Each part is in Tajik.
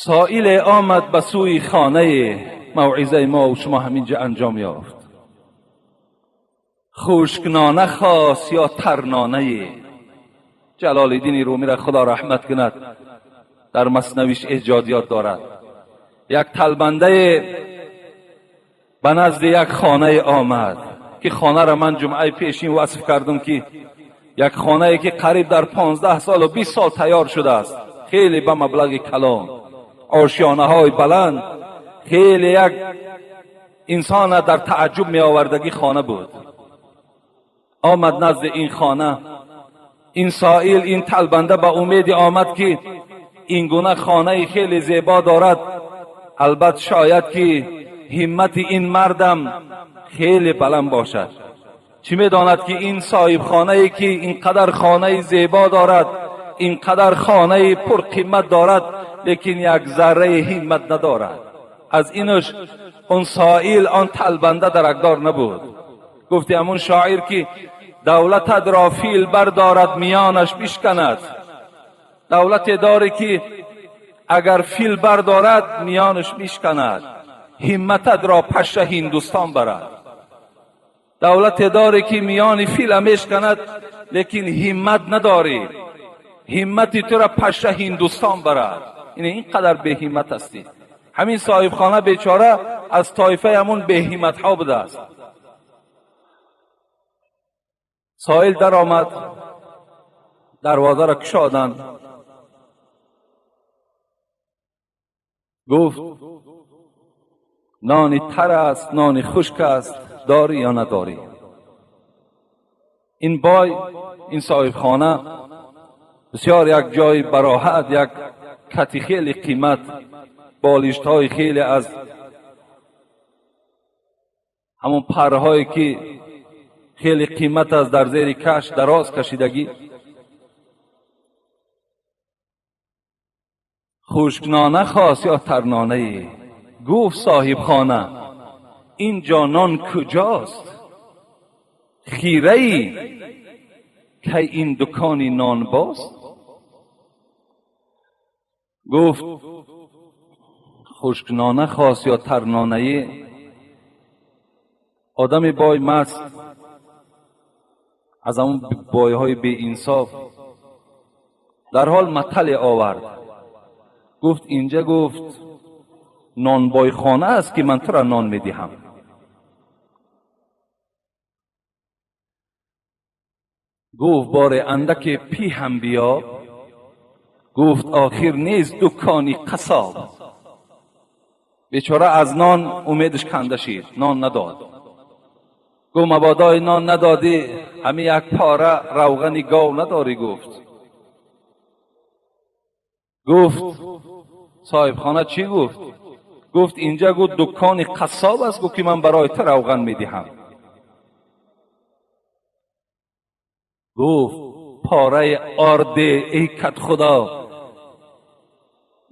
Соиле омад ба сӯи хонае, мавъизаи мо шумо ҳаминҷа анҷом ёфт. Хушкнона хост ё тарнонае? Ҷалолиддини Румиро Худо раҳмат кунад, дар маснавиш эҷодиёт дорад. Як талбандае ба назди як хонае омад, ки хонаро ман ҷумъаи пешин васф кардам, ки як хонае ки қариб дар 15 солу 20 сол тайёр шудааст, хеле ба маблағи калон, ошёнаҳои баланд, хеле як инсона дар тааҷҷуб меовардагӣ хона буд. Омад назди ин хона. Ин соил, ин талбанда ба умеде омад, ки ин гуна хонаи хеле зебо дорад, албат шояд ки ҳиммати ин мардам хеле баланд бошад. Чӣ медонад, ки ин соҳибхонае, ки ин қадар хонаи зебо дорад, ин қадар хонаи пурқимат дорад, лекин як зарраи ҳиммат надорад. Аз инаш он соил, он талбанда даракдор набуд. Гуфти ҳамун шоир, ки давлатат ро фил бардорад, миёнаш бишканад. Давлате дорӣ, ки агар фил бардорад, миёнаш мишканад, ҳимматат ро паша Ҳиндустон барад. Давлате дорӣ, ки миёни фила мешканад, лекин ҳиммат надорӣ, ҳиммати тура паша Ҳиндустон барад. Ин қадар беҳиммат ҳастӣ. Ҳамин соҳибхона бечора аз тоифаи ҳамун беҳимматҳо будааст. Соил даромад, дарвозаро кушоданд. Гуфт: нони тар аст, нони хушк аст, дорӣ ё надорӣ? Ин бой, ин соҳибхона бисёр як ҷои бароҳат, як кати хеле қимат, болиштҳои хеле аз ҳамон парҳое, ки хеле қимат аст, дар зери каш дароз кашидагӣ. Хушкнона хост ё тарнонае? Гуфт соҳибхона: инҷо нон куҷост? Хираи кай ин дукони нонбост? Гуфт: хушкнона хост ё тарнонае? Одами бой маст, аз ҳамон бойҳои беинсоф, дар ҳол матале овард. Гуфт: инҷа, гуфт, нонбойхона аст, ки ман тура нон медиҳам? Гуфт: боре андаке пӣ ҳам биё. Гуфт: охир нест дукони қассоб. Бечора аз нон умедаш канда шид, нон надод. Гуфт: мабодои нон надодӣ, ҳамин як пора равғани гов надорӣ? Гуфт. Гуфт соҳибхона: чӣ гуфт? Гуфт: инҷа, гуфт, дукони қассоб аст, гуфт, ки ман барои ту равған медиҳам? Гуфт: пораи орде, эй кадхудо.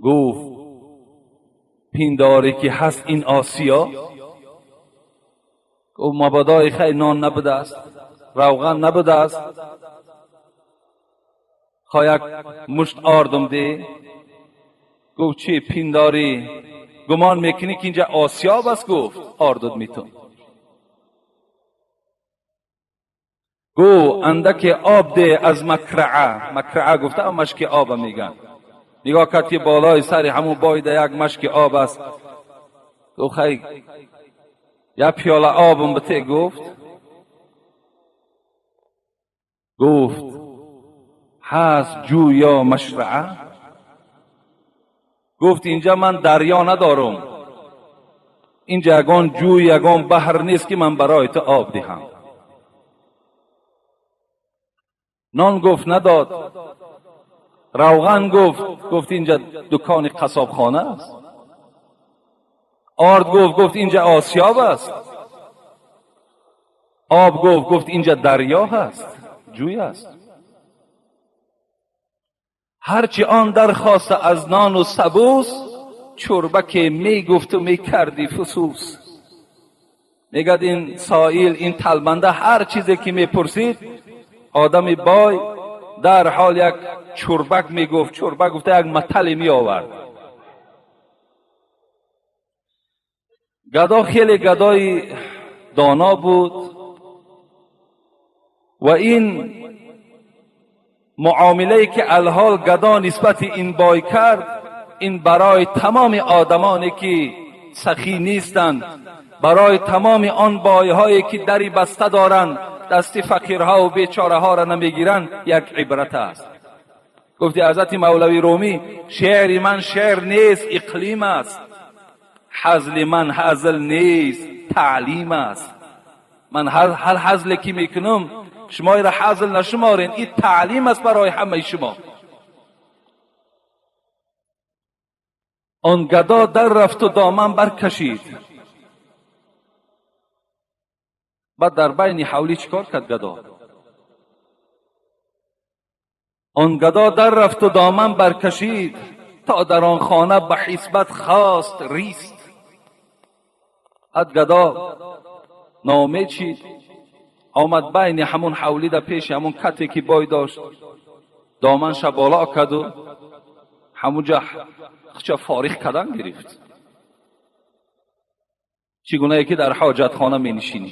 Гуфт: пиндорӣ, ки ҳаст ин осиё? Гуфт: мабодои хай нон набудааст, равған набудааст, хо як мушт ордум де. Гуфт: чӣ пиндорӣ, гумон мекунӣ, ки инҷа осиёб аст? Гуфт: ордут метун. Гӯ: андаке об де аз макраа. Макраа гуфта машки оба меган. Нигоҳ кард, ки болои сари ҳамун бойда як машки об аст. Гуфт: хай, як пиёла обум бите. Гуфт. Гуфт: ҳаст ҷӯ ё машраа? Гуфт: инҷа ман дарё надорум, инҷа ягон ҷӯй, ягон баҳр нест, ки ман барои ту об диҳам. Нон гуфт, надод. Равған гуфт, гуфт: инҷа дукони қассобхона аст? Орд гуфт, гуфт: инҷа осиёб аст? Об гуфт, гуфт: инҷа дарё ҳаст, ҷӯй аст? Ҳарчи он дархоста аз нону сабӯс, чӯрбаке мегуфту мекарди фусус. Мегӯяд ин соил, ин талбанда ҳар чизе ки мепурсид, одами бой дар ҳол як чӯрбак мегуфт. Чӯрбак гуфта як матале меовард. Гадо хеле гадои доно буд ва ин муомилае ки алҳол гадо нисбати ин бой кард, ин барои тамоми одамоне ки сахӣ нестанд, барои тамоми он бойҳое ки дари баста доранд, дасти фақирҳо ва бечораҳоро намегиранд, як ибрат аст. Гуфти ҳазрати Мавлави Румӣ: шеъри ман шеър нест, иқлим аст, ҳазли ман ҳазл нест, таълим аст. Ман ҳар ҳазле ки мекунам, шумо иро ҳазл нашуморен, ин таълим аст барои ҳамаи шумо. Он гадо дар рафту доман баркашид. Баъд дар байни ҳавлӣ чӣ кор кард гадо? Он гадо дар рафту доман баркашид, то дар он хона ба ҳисбат хост рист. Баъд гадо ноумед шид, омад байни ҳамун ҳавлида пеши ҳамун кате ки бой дошт, доманша боло карду ҳамунҷа хуча фориғ кардан гирифт, чӣ гунае ки дар ҳоҷатхона менишинӣ.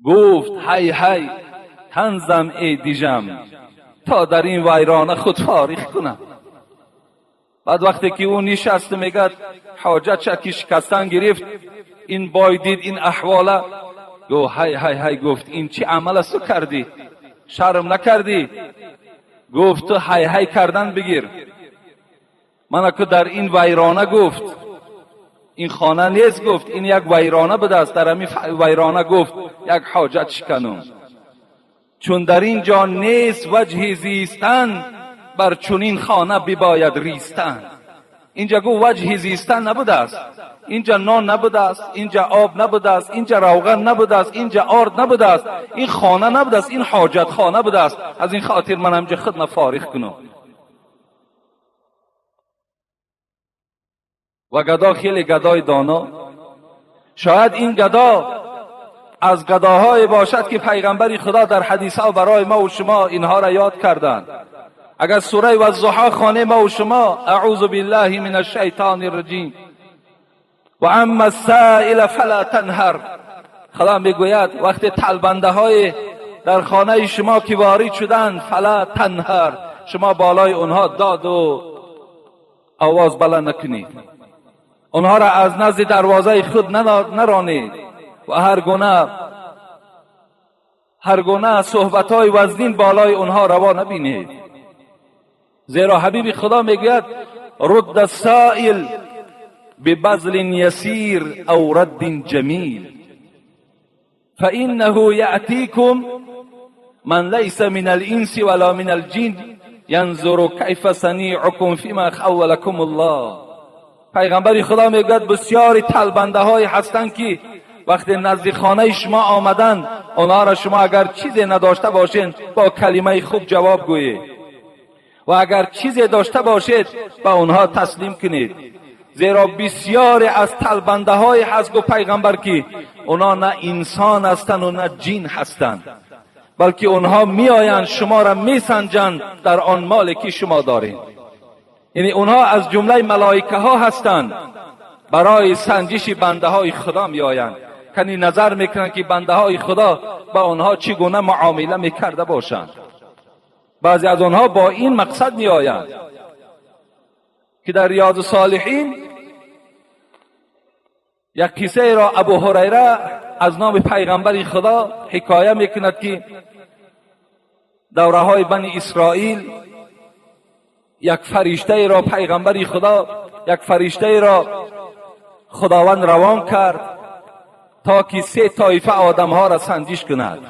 Гуфт: ҳай ҳай, танзам эй дижам, то дар ин вайрона худ фориғ кунам. Баъд вақте ки ӯ нишасту мегӯяд, ҳоҷатша ки шикастан гирифт, ин бой дид ин аҳвола, гуфт: ҳай ҳай ҳай, гуфт, ин чӣ амал аст ту кардӣ? Шарм накардӣ? Гуфт: ту ҳай ҳай кардан бигир, манаку дар ин вайрона, гуфт, ин хона нест, гуфт, ин як вайрона будааст, дар ҳамин вайрона, гуфт, як ҳоҷат шиканум, чун дар ин ҷо нест ваҷҳи зистан, бар чунин хона бибояд ристан. Инҷа, гуфт, ваҷҳи зистан набудааст, инҷа нон набудааст, инҷа об набудааст, инҷа равған набудааст, инҷа орд набудааст, ин хона набудааст, ин ҳоҷатхона будааст. Аз ин хотир ман ҳамҷа худма фориғ кунам. Ва гадо хеле гадои доно. Шояд ин гадо аз гадоҳое бошад ки пайғамбари Худо дар ҳадисҳо барои мо ва шумо инҳоро ёд карданд. Агар сураи Ваззуҳо хонем мо ва шумо, аъузу биллаҳи мин ашшайтони рраҷим, ва амма ассаила фала танҳар, Худо мегӯяд, вақте талбандаҳое дар хонаи шумо ки ворид шуданд, фала танҳар, шумо болои онҳо доду овоз баланд накунед, онҳоро аз назди дарвозаи худ наронед ва ҳар гуна суҳбатҳои вазнин болои онҳо раво набинед. Зеро ҳабиби Худо мегӯяд: рудда соил бибазлин ясир ав раддин ҷамил, фаиннаҳу яътикум ман лайса мин алинси вала мин алҷин, янзуру кайфа саниъукум фима хаввалакум Аллоҳ. Пайғамбари Худо мегӯяд, бисёри талбандаҳое ҳастанд ки вақте назди хонаи шумо омаданд, онҳоро шумо агар чизе надошта бошед, бо калимаи хуб ҷавоб гӯед ва агар чизе дошта бошед, ба онҳо таслим кунед. Зеро бисёре аз талбандаҳое ҳаст, гуфт пайғамбар, ки онҳо на инсон ҳастанд на ҷин ҳастанд, балки онҳо меоянд, шуморо месанҷанд дар он моле ки шумо доред. Яъне онҳо аз ҷумлаи малоикаҳо ҳастанд, барои санҷиши бандаҳои Худо меоянд, кани назар мекунанд ки бандаҳои Худо ба онҳо чӣ гуна муомила мекарда бошанд. Баъзе аз онҳо бо ин мақсад меоянд ки дар Риёзу Солиҳин як қиссаеро Абу Ҳурайра аз номи пайғамбари Худо ҳикоя мекунад ки давраҳои Бани Исроил як фариштаеро пайғамбари Худо, як фариштаеро Худованд равон кард то ки се тоифа одамҳоро санҷиш кунад.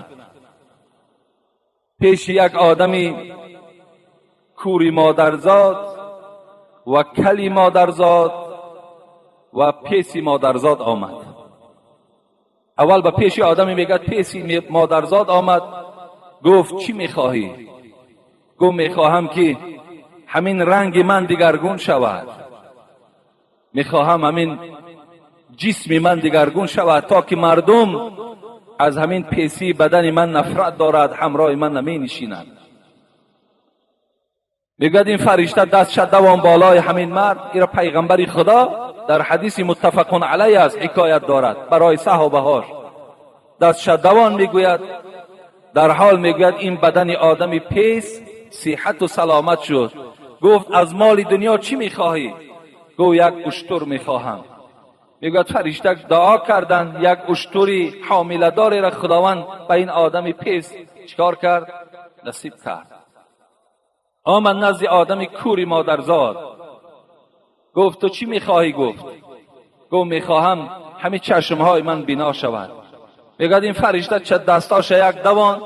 Пеши як одами кури модарзод ва кали модарзод ва песи модарзод омад. Аввал ба пеши одаме, мегӯяд, песи модарзод омад, гуфт: чӣ мехоҳӣ? Гуфт: мехоҳам ки ҳамин ранги ман дигаргун шавад, мехоҳам ҳамин ҷисми ман дигаргун шавад, то ки мардум аз ҳамин песии бадани ман нафрат дорад, ҳамроҳи ман наменишинад. Мегӯяд, ин фаришта дастша давон болои ҳамин мард, иро пайғамбари Худо дар ҳадиси муттафақун алайҳ аст, ҳикоят дорад барои саҳобаҳош. Дастша давон мегӯяд, дар ҳол мегӯяд ин бадани одами пес сиҳату саломат шуд. Гуфт аз моли дунё чӣ мехоҳӣ? Гуфт як уштур мехоҳам. Мегӯяд фаришта дуо карданд, як уштури ҳомиладореро Худованд ба ин одами пес чикор кард? Насиб кард. Омад назди одами кури модарзод, гуфт ту чӣ мехоҳӣ? Гуфт мехоҳам ҳамин чашмҳои ман бино шавад. Мегӯяд ин фаришта ча дастоша як давон,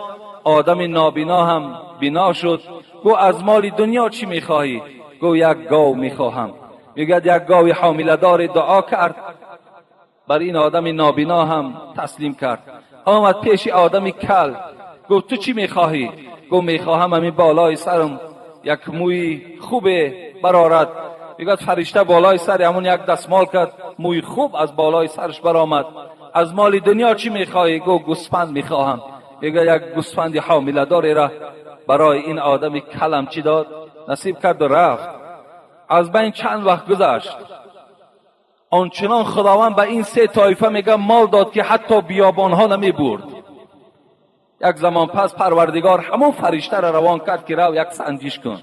одами нобино ҳам бино шуд. Гуфт аз моли дунё чӣ мехоҳӣ? Гуфт як гов мехоҳам. Мегӯяд як гови ҳомиладоре дуо кард, бар ин одами нобино ҳам таслим кард. Омад пеши одами кал, гуфт ту чӣ мехоҳӣ? Гуфт мехоҳам ҳамин болои сарам як мӯи хубе барорад. Мегӯяд фаришта болои сари ҳамон як дастмол кард, мӯи хуб аз болои сараш баромад. Аз моли дунё чӣ мехоҳӣ? Гуфт гӯсфанд мехоҳам. Мегӯяд як гӯсфанди ҳомиладореро барои ин одами калам чӣ дод? Насиб карду рафт. Аз байн чанд вақт гузашт, ончунон Худованд ба ин се тоифа мега мол дод, ки ҳатто биёбонҳо намебурд. Як замон пас Парвардигор ҳамон фариштаро равон кард, ки рав як санҷиш кун.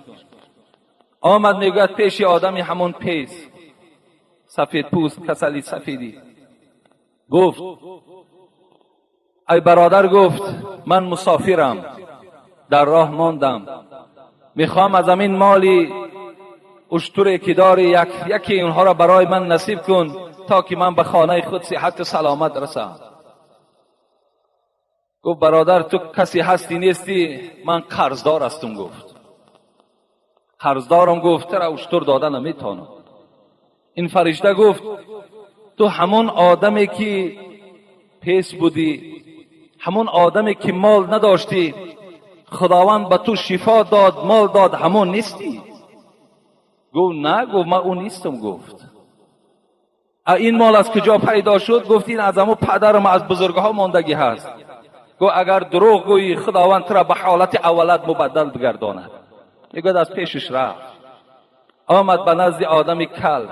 Омад, мегӯяд, пеши одами ҳамон пес сафедпӯст, касали сафедӣ. Гуфт ай бародар, гуфт ман мусофирам, дар роҳ мондам, мехоҳам аз ҳамин моли уштуре ки дори яке онҳоро барои ман насиб кун, то ки ман ба хонаи худ сиҳату саломат расам. Гуфт бародар, ту касе ҳастӣ нестӣ, ман қарздор ҳастум. Гуфт қарздорам, гуфт тура уштур дода наметавонам. Ин фаришта гуфт ту ҳамон одаме ки пес будӣ, ҳамон одаме ки мол надоштӣ, Худованд ба ту шифо дод, мол дод, ҳамон нестӣ? Гуфт на, гуфт ман ӯ нестам. Гуфт ин мол аз куҷо пайдо шуд? Гуфт ин аз ҳамон падарам, аз бузургҳо мондагӣ ҳаст. Гуфт агар дурӯғ гӯӣ, Худованд тура ба ҳолати аввалат мубаддал бигардонад. Мегӯяд аз пешаш рафт, омад ба назди одами кал.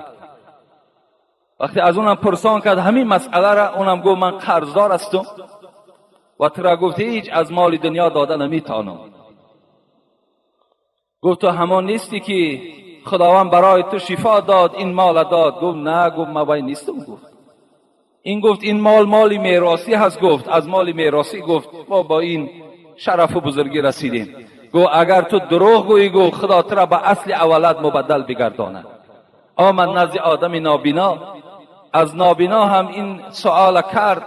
Вақте аз унам пурсон кард ҳамин масъаларо, унам гуфт ман қарздор ҳастум ва тура гуфт ҳеҷ аз моли дунё дода наметавонам. Гуфт ту ҳамон нестӣ ки Худованд барои ту шифо дод, ин мола дод? Гуфт на, гуфт ман вай нестам. Гуфт ин, гуфт ин мол моли меросӣ ҳаст. Гуфт аз моли меросӣ, гуфт мо бо ин шарафу бузургӣ расидем. Гуфт агар ту дурӯғ гӯӣ, гуфт Худо тура ба асли аввалат мубаддал бигардонад. Омад назди одами нобино, аз нобино ҳам ин суола кард,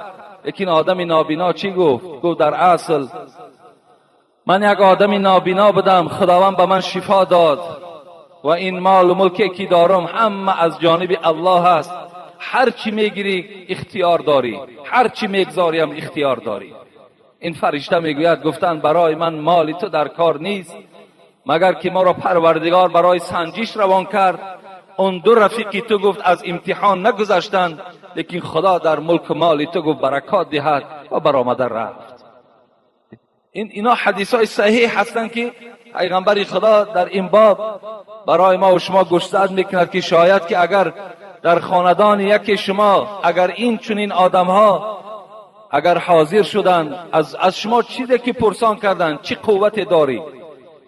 лекин одами нобино чӣ гуфт? Гуфт дар асл ман як одами нобино будам, Худованд ба ман шифо дод ва ин молу мулке ки дорам ҳама аз ҷониби Аллоҳ аст. Ҳар чӣ мегирӣ ихтиёр дорӣ, ҳар чӣ мегзориам ихтиёр дорӣ. Ин фаришта мегӯяд гуфтанд барои ман моли ту дар кор нест, магар ки моро Парвардигор барои санҷиш равон кард. Он ду рафиқи ту, гуфт, аз имтиҳон нагузаштанд, лекин Худо дар мулку моли ту, гуфт, баракот диҳад ва баромада рафт. Ино ҳадисҳои саҳеҳ ҳастанд, ки пайғамбари Худо дар ин боб барои мо ва шумо гӯшзад мекунад, ки шояд ки агар дар хонадони яке шумо агар ин чунин одамҳо агар ҳозир шуданд, аз шумо чизе ки пурсон карданд, чӣ қуввате дорӣ,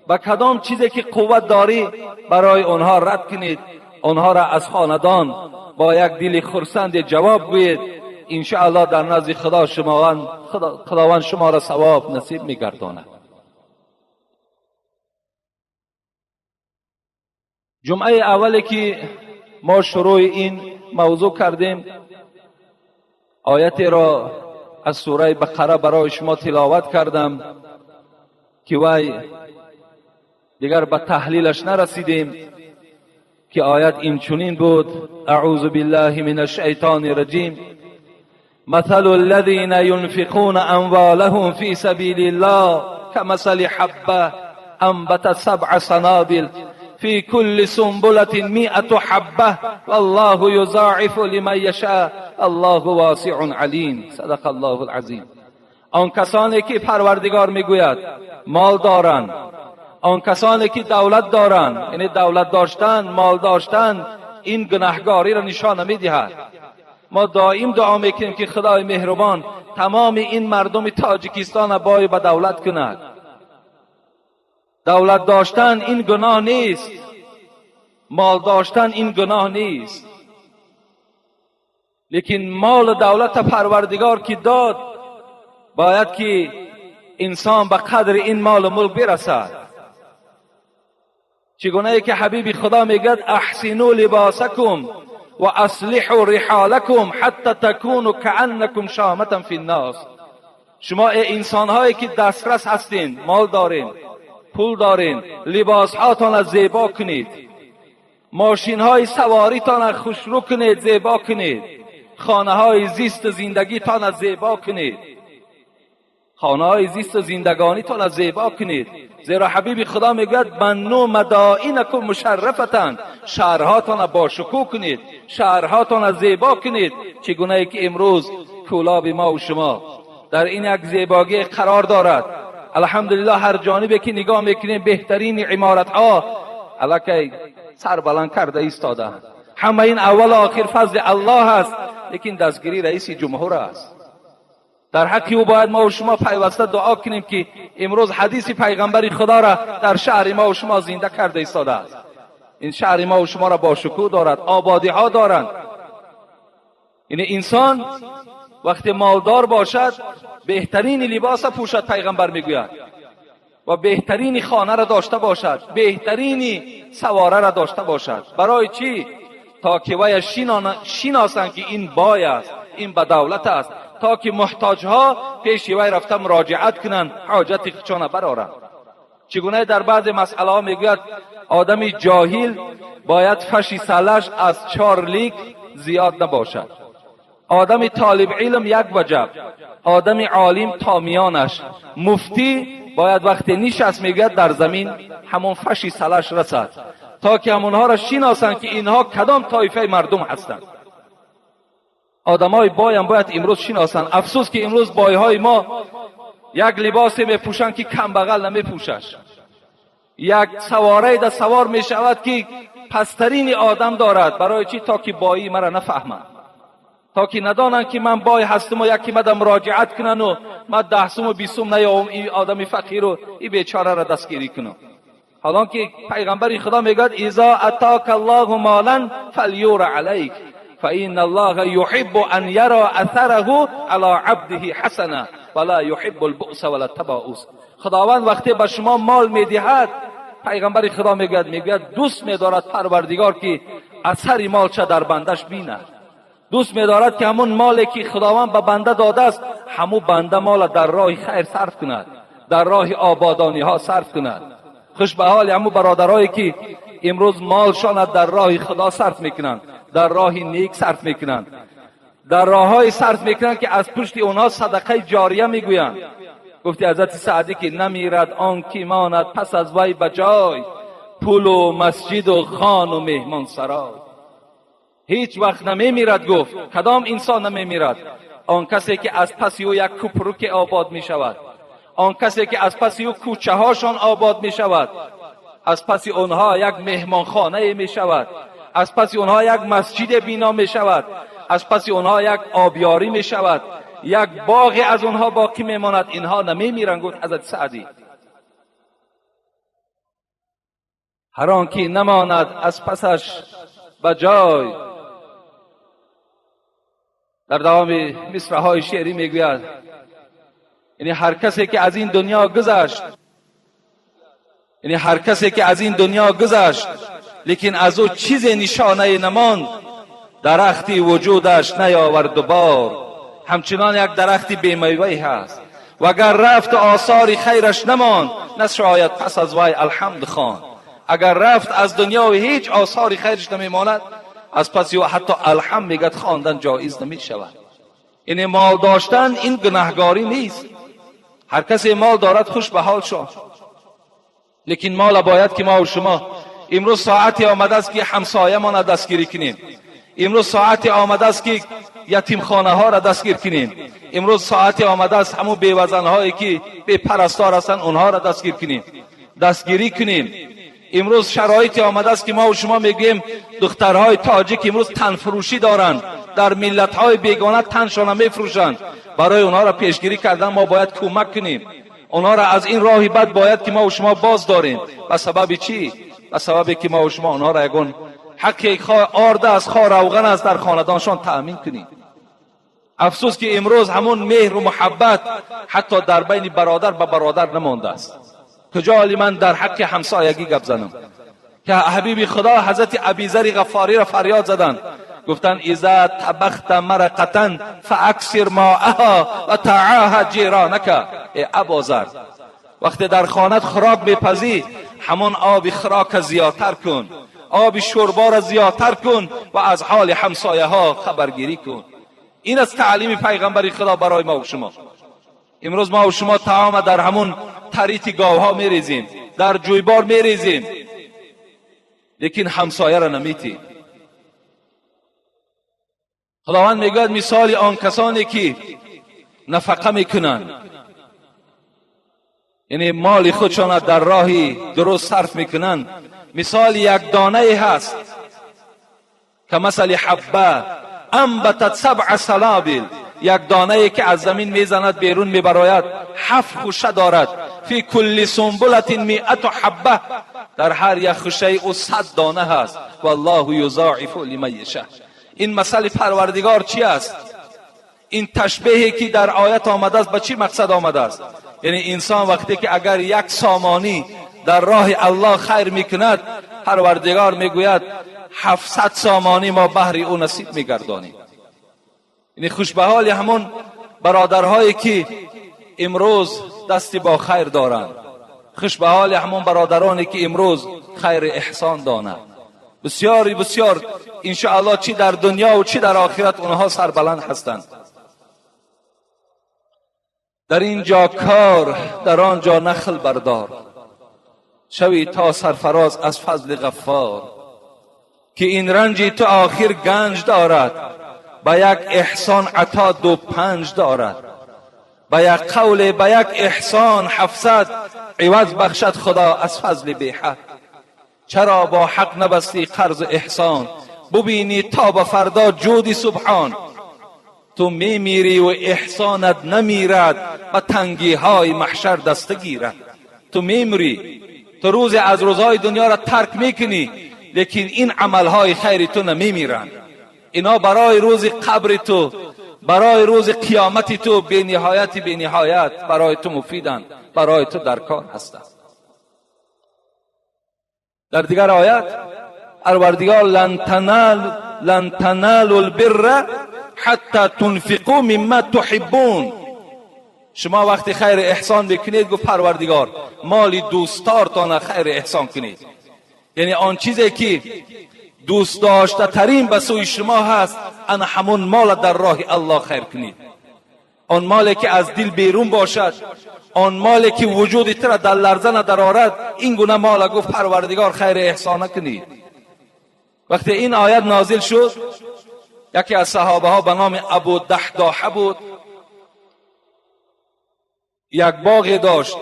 ба кадом чизе ки қувват дорӣ, барои онҳо рад кунед, онҳоро аз хонадон бо як дили хурсанде ҷавоб гӯед. Иншааллоҳ дар назди Худо Худованд шуморо савоб насиб мегардонад. Ҷумъаи аввале ки мо шурӯи ин мавзӯъ кардем, оятеро аз сураи Бақара барои шумо тиловат кардам, ки вай дигар ба таҳлилаш нарасидем, ки оят инчунин буд: аъузу биллаҳи мин ашшайтони раҷим, مثل الذين ينفقون أموالهم في سبيل الله كمثل حبة أنبتت سبع سنابل في كل سنبلة 100 حبة والله يضاعف لمن يشاء الله واسع عليم. صدق الله العظیم. آن کسانی که پروردگار میگوید مال دارند، آن کسانی که دولت دارند، یعنی دولت داشتن، مال داشتن، ин гунаҳгориро нишон намедиҳад. Мо доим дуо мекунем, ки Худои меҳрубон тамоми ин мардуми Тоҷикистонро бой ба давлат кунад. Давлат доштан ин гуноҳ нест, мол доштан ин гуноҳ нест, лекин молу давлата Парвардигор ки дод, бояд ки инсон ба қадри ин молу мулк бирасад. Чӣ гунае ки ҳабиби Худо мегӯяд: «Аҳсину либосакум ва аслиҳу риҳолакум ҳатта такуну кааннакум шоматан фи ннос». Шумо, э инсонҳое ки дастрас ҳастин, мол дорен, пул дорен, либосҳотонро зебо кунед, мошинҳои саворитонро хушрӯ кунед, зебо кунед, хонаҳои зисту зиндагитонро зебо кунед, хонаҳои зисту зиндагонитонро зебо кунед. Зеро ҳабиби Худо мегӯяд: «Банну мадоинакум мушаррафатан». Шаҳрҳотонро бошукӯҳ кунед, шаҳрҳотонро зебо кунед. Чӣ гунае ки имрӯз Кӯлоби мо шумо дар ин як зебогӣ қарор дорад, алҳамдулиллоҳ, ҳар ҷонибе ки нигоҳ мекунем, беҳтарини иморатҳо аллакай сар баланд карда истодаанд. Ҳама ин аввалу охир фазли Аллоҳ аст, лекин дастгирии раиси ҷумҳур аст. Дар ҳаққи ӯ бояд мо шумо пайваста дуо кунем, ки имрӯз ҳадиси пайғамбари Худоро дар шаҳри мо шумо зинда карда истодааст. Ин шаҳри мо шуморо бошукӯҳ дорад, ободиҳо доранд. Яъне инсон вақте молдор бошад, беҳтарини либоса пӯшад, пайғамбар мегӯяд, ва беҳтарини хонаро дошта бошад, беҳтарини савораро дошта бошад. Барои чӣ? То ки вая шиносанд, ки ин бой аст, ин ба давлат аст, то ки муҳтоҷҳо пеши вай рафта муроҷиат кунанд, ҳоҷати худшона бароранд. Чӣ гуна дар баъзе масъалаҳо мегӯяд: одами ҷоҳил бояд фаши салаш аз 4 лик зиёд набошад, одами толиби илм як ваҷаб, одами олим то миёнаш, муфтӣ бояд вақте нишаст, мегӯяд, дар замин ҳамон фаши салаш расад, то ки ҳамонҳоро шиносанд, ки инҳо кадом тоифаи мардум ҳастанд. Одамои боям бояд имрӯз шиносанд. Афсӯс, ки имрӯз бойҳои мо як либосе мепӯшанд, ки камбағал намепӯшаш, як саворае да савор мешавад, ки пасттарини одам дорад. Барои чӣ? То ки боии мара нафаҳманд, то ки надонанд, ки ман бой ҳастуму яке мада муроҷиат кунану ман 10 суму 20 сум наёвум, ин одами фақиру и бечораро дастгирӣ кунам. Ҳолон ки пайғамбари Худо мегӯяд: «Изо атока Аллоҳу молан фалюра алайк, фаин Аллоҳа юҳиббу ан яро асараҳу ало абдиҳи ҳасана ва ла юҳиббу лбуъса вала табоус». Худованд вақте ба шумо мол медиҳад, пайғамбари Худо мегӯяд, дӯст медорад Парвардигор, ки асари молча дар бандаш бинад. Дӯст медорад, ки ҳамун моле ки Худованд ба банда додааст, ҳамун банда мола дар роҳи хайр сарф кунад, дар роҳи ободониҳо сарф кунад. Хуш ба ҳоли ҳамун бародарое ки имрӯз молшона дар роҳи Худо сарф мекунанд, дар роҳи нек сарф мекунанд, дар роҳҳое сарф мекунанд, ки аз пушти онҳо садақаи ҷория мегӯянд. Гуфти ҳазрати Саъдӣ, ки намирад он ки монад пас аз вай ба ҷой пулу масҷиду хону меҳмонсарой. Ҳеҷ вақт намемирад, гуфт, кадом инсон намемирад? Он касе ки аз паси ӯ як купруке обод мешавад, он касе ки аз паси ӯ кӯчаҳошон обод мешавад, аз паси онҳо як меҳмонхонае мешавад, аз паси онҳо як масҷиде бино мешавад, аз паси онҳо як обёрӣ мешавад, як боғе аз онҳо боқӣ мемонад, инҳо намемиранд, гуфт ҳазрати Саъдӣ. Ҳар он ки намонад аз пасаш ба ҷой, дар давоми мисраҳои шеърӣ мегӯяд, яъне ҳар касе ки аз ин дунё гузашт, яъне ҳар касе ки аз ин дунё гузашт, лекин аз ӯ чизе нишонае намонд, дарахти вуҷудаш наёварду бор, ҳамчунон як дарахти бемевае ҳаст. Ва агар рафту осори хайраш намонд, нашояд пас аз вай алҳамд хонд. Агар рафт аз дунё ҳеҷ осори хайраш намемонад, аз паси ӯ ҳатто алҳамд, мегӯяд, хондан ҷоиз намешавад. Яъне мол доштан ин гунаҳгорӣ нест. Ҳар касе мол дорад, хуш ба ҳол шод, лекин мола бояд ки мо шумо имрӯз соате омадааст, ки ҳамсоямонро дастгирӣ кунем. Имрӯз соате омадааст, ки ятимхонаҳоро дастгир кунем. Имрӯз соате омадааст, ҳамун бевазанҳое ки бепарастор ҳастанд, онҳоро дастгир кунем, дастгирӣ кунем. Имрӯз шароите омадааст, ки мо шумо мегӯем, духтарҳои тоҷик имрӯз танфурӯшӣ доранд, дар миллатҳои бегона таншона мефурӯшанд. Барои онҳоро пешгирӣ кардан мо бояд кӯмак кунем. Онҳоро аз ин роҳи бад бояд ки мо шумо боз дорем. Ба сабаби чӣ? Ба сабабе ки мо шумо онҳоро ягон ҳаққи орда аст, хо равған аст, дар хонадоншон таъмин кунем. Афсӯс, ки имрӯз ҳамон меҳру муҳаббат ҳатто дар байни бародар ба бародар намондааст. Куҷо ҳоли ман дар ҳаққи ҳамсоягӣ гап занам, ки ҳабиби худо ҳазрати Абизари Ғаффориро фарёд заданд, гуфтанд: إذا طبخت مرقة فأكثر ماءها وتعاهد جيرانك. Э Абозар, вақте дар хонат хӯрок мепазӣ, ҳамон оби хӯрока зиёдтар кун, оби шӯрборо зиёдтар кун ва аз ҳоли ҳамсояҳо хабаргирӣ кун. Ин аст таълими пайғамбари худо барои мо шумо. Имрӯз мо шумо таома дар ҳамун тарити говҳо мерезем, дар ҷӯйбор мерезем, лекин ҳамсояро наметем. Худованд мегӯяд, мисоли он касоне ки нафақа мекунанд, яъне моли худшона дар роҳи дуруст сарф мекунанд, мисоли як донае ҳаст: كمثل حبة أنبتت سبع سنابل. Як донае ки аз замин мезанад берун, мебарояд, ҳафт хӯша дорад. في كل سنبلة مائة حبة. Дар ҳар як хӯшаи ӯ 100 дона ҳаст. والله يضاعف لمن يشاء. Ин масали Парвардигор чи аст? Ин ташбеҳе ки дар оят омадааст, ба чӣ мақсад омадааст? Яъне инсон вақте ки агар як сомонӣ дар роҳи Аллоҳ хайр мекунад, Парвардигор мегӯяд, 700 сомонӣ мо баҳри ӯ насиб мегардонем. Яъне хушбаҳоли ҳамон бародарҳое ки имрӯз дасти бо хайр доранд, хушбаҳоли ҳамон бародароне ки имрӯз хайри эҳсон донанд. Бисёри бисёр, иншоаллоҳ, чӣ дар дунё чӣ дар охират онҳо сарбаланд ҳастанд. Дар ин ҷо кор, дар он ҷо нахл бардор, шавӣ то сарфароз аз фазли Ғаффор, ки ин ранҷи ту охир ганҷ дорад, ба як эҳсон ато ду панҷ дорад, ба як қавле, ба як эҳсон 700 иваз бахшад Худо аз фазли беҳад. Чаро бо ҳақ набастӣ қарзу эҳсон, бубинӣ то ба фардо ҷуди Субҳон? Ту мемирӣ ва эҳсонат намирад, ба тангиҳои маҳшар даста гирад. Ту мемирӣ, ту рӯзе аз рӯзҳои дунёро тарк мекунӣ, лекин ин амалҳои хайри ту намемиранд. Ино барои рӯзи қабри ту, барои рӯзи қиёмати ту бениҳояти бениҳоят барои ту муфиданд, барои ту дар кор ҳастанд. Дар дигар оят Парвардигор: لن تنالوا البر حتى تنفقوا مما تحبون. Шумо вақти хайри эҳсон бикунед, гуфт Парвардигор, моли дӯстдортона хайри эҳсон кунед, яъне он чизе ки дӯст доштатарин ба сӯи шумо ҳаст, ана ҳамон мола дар роҳи Аллоҳ хайр кунед. Он моле ки аз дил берун бошад, он моле ки вуҷуди тура дар ларза надарорад, ин гуна мола, гуфт Парвардигор, хайри эҳсона кунед. Вақте ин оят нозил шуд, яке аз саҳобаҳо ба номи Абу Даҳдоҳа буд, як боғе дошт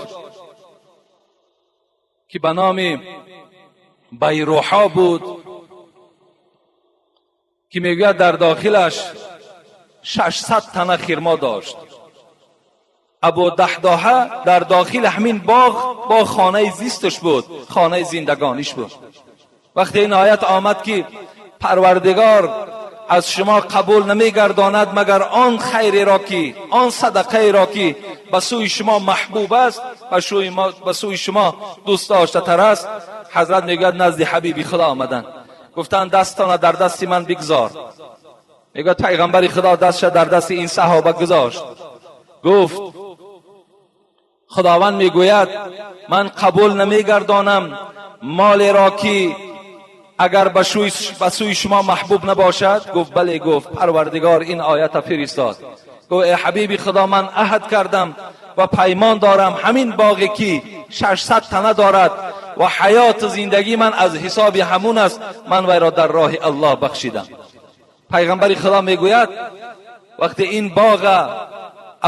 ки ба номи Байруҳо буд, ки мегӯяд, дар дохилаш 600 тана хирмо дошт. Абу Даҳдоҳа дар дохили ҳамин боғ бо хонаи зисташ буд, хонаи зиндагониш буд. Вақте ин оят омад, ки Парвардигор аз шумо қабул намегардонад, магар он хайреро ки, он садақаеро ки ба сӯи шумо маҳбуб аст, ба сӯи шумо дӯст доштатар аст, ҳазрат мегӯяд, назди ҳабиби Худо омаданд, гуфтанд: «Дастона дар дасти ман бигзор». Мегӯяд, пайғамбари Худо дастша дар дасти ин саҳоба гузошт, гуфт: «Худованд мегӯяд, ман қабул намегардонам молеро ки агар ба сӯи шумо маҳбуб набошад». Гуфт: «Бале». Гуфт: «Парвардигор ин оята фиристод». Гуфт: «Э ҳабиби Худо, ман аҳд кардам ва паймон дорам, ҳамин боғе ки 600 тана дорад ва ҳаёту зиндагии ман аз ҳисоби ҳамун аст, ман вайро дар роҳи Аллоҳ бахшидам». Пайғамбари Худо мегӯяд, вақте ин боға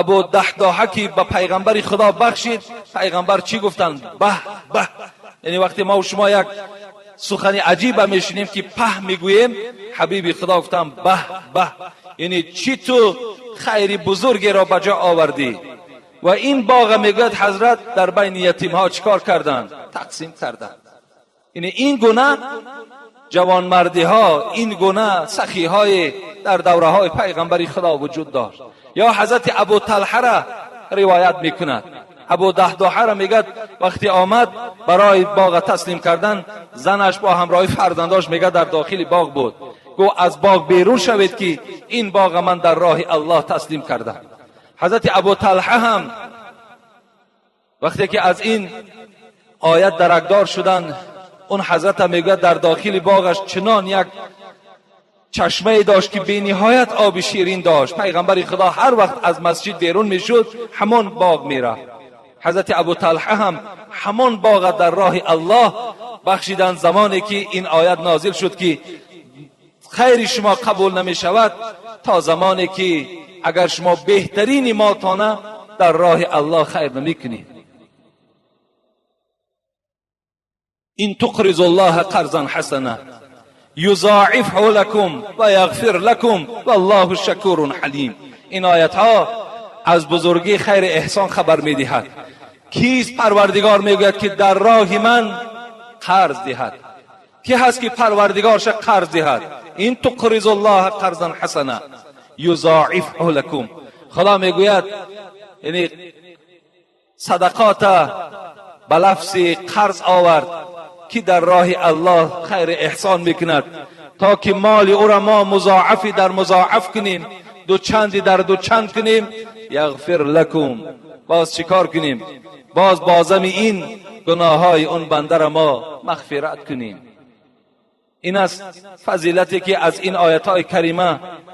Абу Даҳдоҳа ки ба пайғамбари Худо бахшид, пайғамбар чӣ гуфтанд? Баҳ баҳ! Яъне вақте мо шумо як сухани аҷиба мешунем, ки паҳ мегӯем, ҳабиби Худо гуфтам: баҳ баҳ, яъне чӣ ту хайри бузургеро ба ҷо овардӣ. Ва ин боға, мегӯяд ҳазрат, дар байни ятимҳо чӣ кор карданд? Тақсим карданд. Яъне ин гуна ҷавонмардиҳо, ин гуна сахиҳое дар давраҳои пайғамбари Худо вуҷуд дошт. Ё ҳазрати Абу Талҳара ривоят мекунад, Абу Даҳдоҳара мегӯяд, вақте омад барои боға таслим кардан, занаш бо ҳамроҳи фарзандош, мегӯяд, дар дохили боғ буд. Гӯ: аз боғ берун шавед, ки ин боға ман дар роҳи Аллоҳ таслим кардам. Ҳазрати Абу Талҳа ҳам вақте ки аз ин оят даракдор шуданд, он ҳазрата, мегӯяд, дар дохили боғаш чунон як чашмае дошт, ки бениҳоят оби ширин дошт. Пайғамбари Худо ҳар вақт аз масҷид берун мешуд, ҳамон боғ мерафт. Ҳазрати Абу Талҳа ҳам ҳамон боға дар роҳи Аллоҳ бахшиданд, замоне ки ин оят нозил шуд, ки хайри шумо қабул намешавад то замоне ки агар шумо беҳтарини молтона дар роҳи Аллоҳ хайр намекунед. Ин туқризу Аллоҳа қарзан ҳасана юзоифҳу лакум ва яғфир лакум валлоҳу шакурун ҳалим. Ин оятҳо аз бузургии хайри эҳсон хабар медиҳад. Кист, Парвардигор мегӯяд, ки дар роҳи ман қарз диҳад? Ки ҳаст, ки Парвардигорша қарз диҳад? Ин туқризу Аллоҳа қарзан ҳасана юзоифҳу лакум. Худо мегӯяд, яъне садақота ба лафзи қарз овард, ки дар роҳи Аллоҳ хайри эҳсон мекунад, то ки моли ӯро мо музоафи дар музоаф кунем, дучанди дар дучанд кунем. Яғфир лакум, боз чӣ кор кунем? Боз бозами ин гуноҳҳои он бандара мо мағфират кунем. Ин аст фазилате, ки аз ин оятҳои карима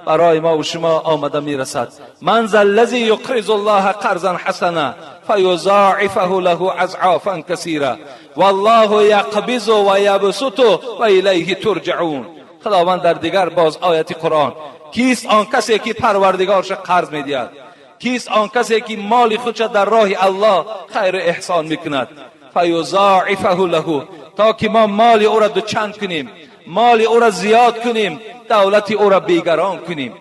барои мо шумо омада мерасад. Ман за ллази юқризу Аллоҳа қарзан ҳасана фаюзоифаҳу лаҳу азъофан касира валлоҳу яқбизу ва ябсуту ва илайҳи турҷаун. Худованд дар дигар боз ояти Қуръон: кист он касе, ки Парвардигорша қарз медиҳад? Кист он касе, ки моли худша дар роҳи Аллоҳ хайру эҳсон мекунад? Фаюзоифаҳу лаҳу, то ки мо моли ӯро дучанд кунем, моли ӯро зиёд кунем, давлати ӯро бегарон кунем.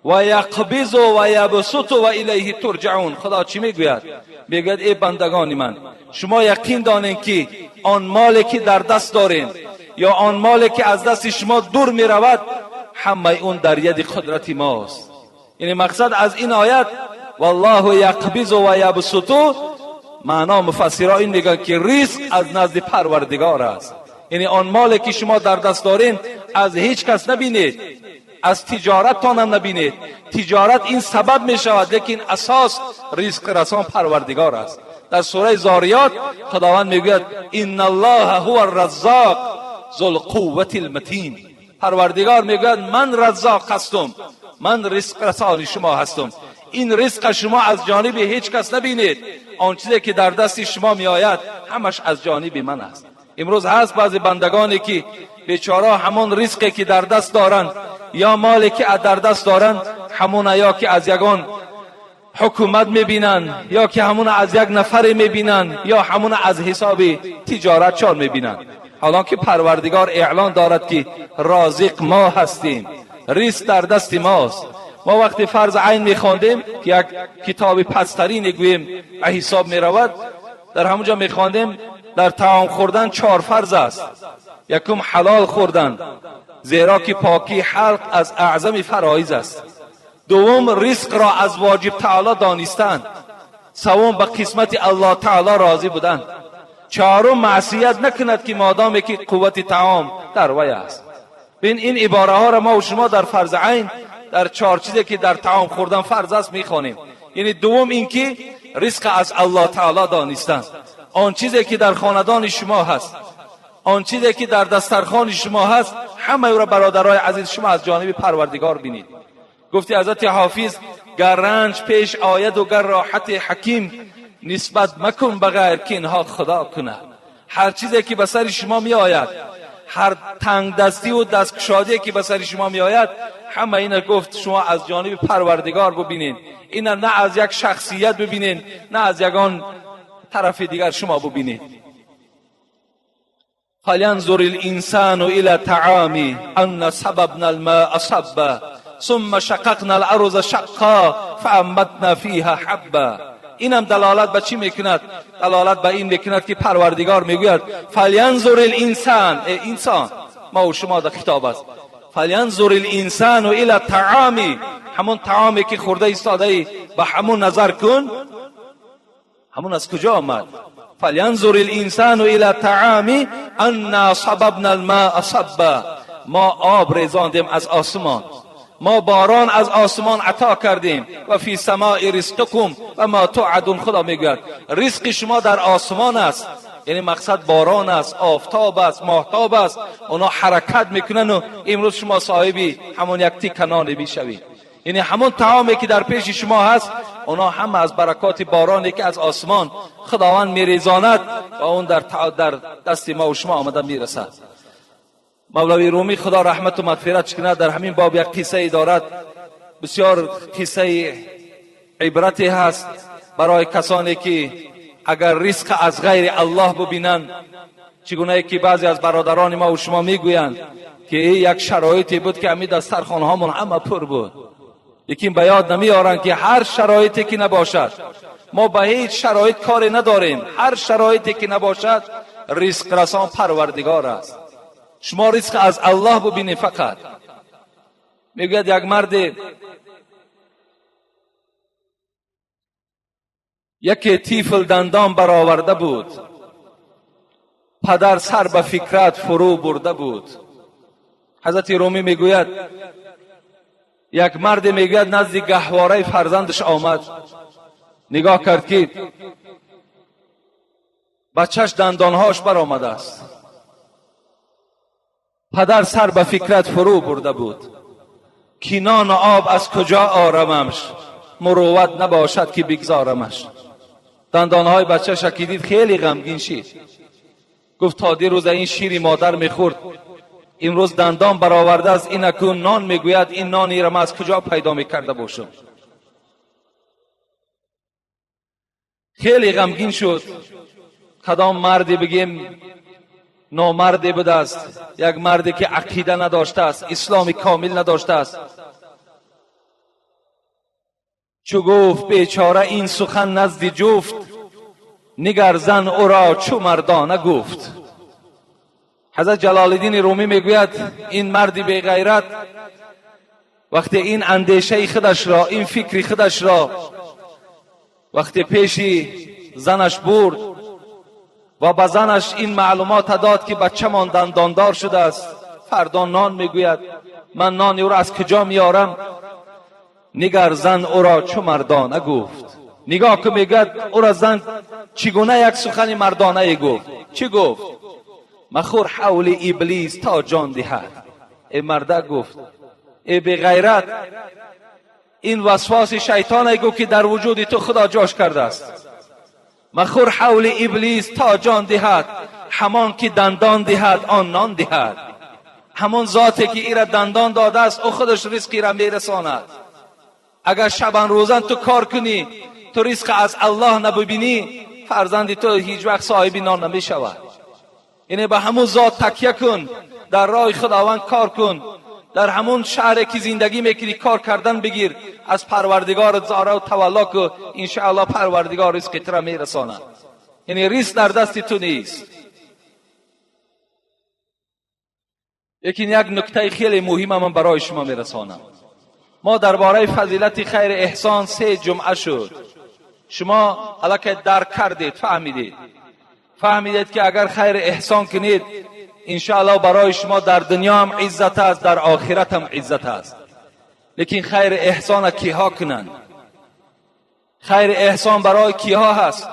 Ва яқбизу ва ябсуту ва илайҳи турҷаун. Худо чӣ мегӯяд? Мегӯяд: эй бандагони ман, шумо яқин донед, ки он моле, ки дар даст дорем, ё он моле, ки аз дасти шумо дур меравад, ҳамаи он дар яди қудрати мост. Яъне мақсад аз ин оят валлоҳу яқбизу ва ябсуту, маъно муфассиро ин мегӯянд, ки ризқ аз назди Парвардигор аст. Яъне он моле, ки шумо дар даст доред, аз ҳеҷ кас набинед, аз тиҷораттонам набинед. Тиҷорат ин сабаб мешавад, лекин асос ризқрасон Парвардигор аст. Дар сураи Зориёт Худованд мегӯяд: инна Аллоҳа ҳува раззоқ зулқуввати лматин. Парвардигор мегӯяд: ман раззоқ ҳастум, ман ризқрасони шумо ҳастум. Ин ризқа шумо аз ҷониби ҳеҷ кас набинед. Он чизе, ки дар дасти шумо меояд, ҳамаш аз ҷониби ман аст. Имрӯз ҳаст баъзе бандагоне, ки бечора ҳамон ризқе, ки дар даст доранд, ё моле, ки дар даст доранд, ҳамона ё ки аз ягон ҳукумат мебинанд, ё ки ҳамона аз як нафаре мебинанд, ё ҳамона аз ҳисоби тиҷоратчон мебинанд. Ҳолон ки Парвардигор эълон дорад, ки розиқ мо ҳастем, ризқ дар дасти мост. Мо вақте фарз айн мехондем, ки як китоби пасттарине гӯем ба ҳисоб меравад, дар ҳамон ҷо мехондем: дар таом хӯрдан чор фарз аст. Якум, ҳалол хӯрдан, зеро ки покии ҳалқ аз аъзами фароиз аст. Дуввум, ризқро аз воҷиб таоло донистан. Севум, ба қисмати Аллоҳ таоло розӣ будан. Чаҳорум, маъсият накунад, ки модоме ки қуввати таом дар вай аст. Бин, ин ибораҳоро мо шумо дар фарзи айн, дар чор чизе, ки дар таом хӯрдан фарз аст, мехонем. Яъне дуввум ин ки ризқ аз Аллоҳ таоло донистан. Он чизе, ки дар хонадони шумо ҳаст, он чизе, ки дар дастархони шумо ҳаст, ҳамаи ӯро, бародарои азиз, шумо аз ҷониби Парвардигор бинед. Гуфти ҳазрати Ҳофиз: гар ранҷ пеш ояду гар роҳати ҳаким, нисбат макун ба ғайр, ки инҳо Худо кунад. Ҳар чизе, ки ба сари шумо меояд, ҳар тангдастиву дасткушодие, ки ба сари шумо меояд, ҳама ина, гуфт, шумо аз ҷониби Парвардигор бубинед. Ина на аз як шахсият бубинед, на аз ягон тарафи дигар шумо бубинед. فلینظر الانسان الى طعامه انا صببنا الماء صبا ثم شققنا الارض شقا فانبتنا فیها حبا. اینم دلالت به چی میکند؟ دلالت به این میکند که پروردگار میگوید فلینظر الانسان، ای انسان، ما و شما در خطاب است. فلینظر الانسان الى طعامه، همون طعامی که خورده ایستاده ای به همون نظر کن، همون از کجا آمد؟ فلینظر الانسان الى طعامه انا صببنا الماء صبا. ما آب ریزاندیم از آسمان، ما باران از آسمان عطا کردیم. و فی السماء رزقکم و ما توعدون. خدا میگوید رزق شما در آسمان است، یعنی مقصد باران است، آفتاب است، ماهتاب است، اونا حرکت میکنن و امروز شما صاحبی همون یک تیکه نان میشوید. یعنی همون طعامی که در پیش شما هست، اونا هم از برکات بارانی که از آسمان خداوند میریزاند و اون در دست ما و شما آمده میرسد. مولوی رومی خدا رحمت و مغفرت کند در همین باب یک قصه دارد، بسیار قصه عبرتی هست برای کسانی که اگر رزق از غیر الله ببینند، چگونه که بعضی از برادران ما و شما میگویند که یک شرایطی بود که همین دسترخوان هامون همه پر بود، لیکن به یاد نمیارند که هر شرایطی که نباشد، ما به هیچ شرایط کاری نداریم، هر شرایطی که نباشد رزق رسان پروردگار است. شما رزق از الله ببینید فقط. میگوید یک مرد یکی تیفل دندان برآورده بود، پدر سر به فکرت فرو برده بود. حضرت رومی میگوید یک مرد میگوید نزد گهواره فرزندش آمد، نگاه کرد که بچهش دندانهاش برآمده است. پدر سر به فکرت فرو برده بود که نان و آب از کجا آرمش، مروت نباشد که بگذارمش. دندانهای بچه‌ش که دید خیلی غمگین شد، گفت تا دیروز این شیر مادر میخورد، امروز دندان برآورده است، این اکنون نان میگوید، این نانی را من از کجا پیدا میکرده باشم؟ خیلی غمگین شد. کدام مردی بگیم نامردی بوده است، یک مردی که عقیده نداشته است، اسلام کامل نداشته است. چو گفت بیچاره این سخن نزد جفت، نگر زن او را چو مردانه گفت. حضرت جلال الدین رومی میگوید این مردی بی غیرت وقتی این اندیشه خودش را، این فکر خودش را وقتی پیش زنش برد و به زنش این معلومات داد که بچه‌مان دنداندار شده است، فردا نان میگوید، من نان او را از کجا میارم؟ نگر زن او را چو مردانه گفت. نگاه که میگوید او را زن چگونه یک سخن مردانه گفت. چی گفت؟ مخور حول ابلیس تا جان دهد. ای مرده گفت، ای بی غیرت، این وسواس شیطان گفت که در وجود تو خدا جاش کرده است. مخور حول ابلیس تا جان دهد، همان که دندان دهد آن نان دهد. همان ذاتی که ایرا دندان داده است او خودش رزقی را میرساند. اگر شبان روزن تو کار کنی، تو رزق از الله نبینی، فرزند تو هیچ وقت صاحب نان نمیشود. یعنی به همون ذات تکیه کن، در راه خداوند کار کن، در همون شهر که زندگی میکنی کار کردن بگیر، از پروردگار زاره و تولا که انشاءالله پروردگار رزق تو را میرساند. یعنی رزق در دست تو نیست. لیکن یک نکته خیلی مهم من برای شما میرسانم. ما درباره فضیلت خیر احسان 3 جمعه شد، شما الکی درک کردید، فهمیدید که اگر خیر احسان کنید انشاءالله برای شما در دنیا هم عزت است، در آخرت هم عزت است. لیکن خیر احسان کیها کنند؟ خیر احسان برای کیها هست؟